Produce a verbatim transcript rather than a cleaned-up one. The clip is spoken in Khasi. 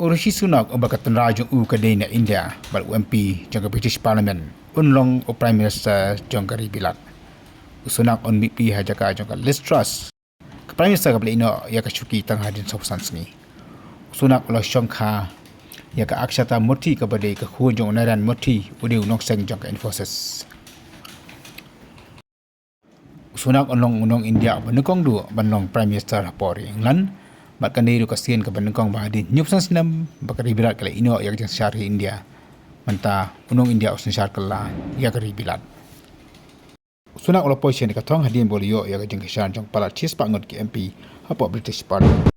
U Rishi Sunak, uba ka tynrai jong u ka dei na India bad u M P jong ka British Parliament, un long u Prime Minister jong ka ri Bilat. U Sunak un mihpli ha jaka jong ka Liz Truss, ka Prime Minister kaba la ïehnoh ïa ka shuki tang hadien sawphew san sngi. U Sunak u la shongkha ïa ka Akshata Mothi, kaba dei ka khun jong u Narendra Mothi, u dei u nongseng jong ka Infosys. U Sunak un long u nong India uba nyngkong duh ban long Prime Minister ha por ri England bad kane ruh ka sien kaba nyngkong ba hadien hynñiewphew san snem ba ka ri Bilat ka la ïehnoh ïa ka jingsynshar ha India. Mynta u nong India u synshar kylla ïa ka ri Bilat. U Sunak u la poi sha kane ka thong hadien ba u la ïoh ïa ka jingkyrshan jong palat shispah ngut ki M P hapoh British Parliament.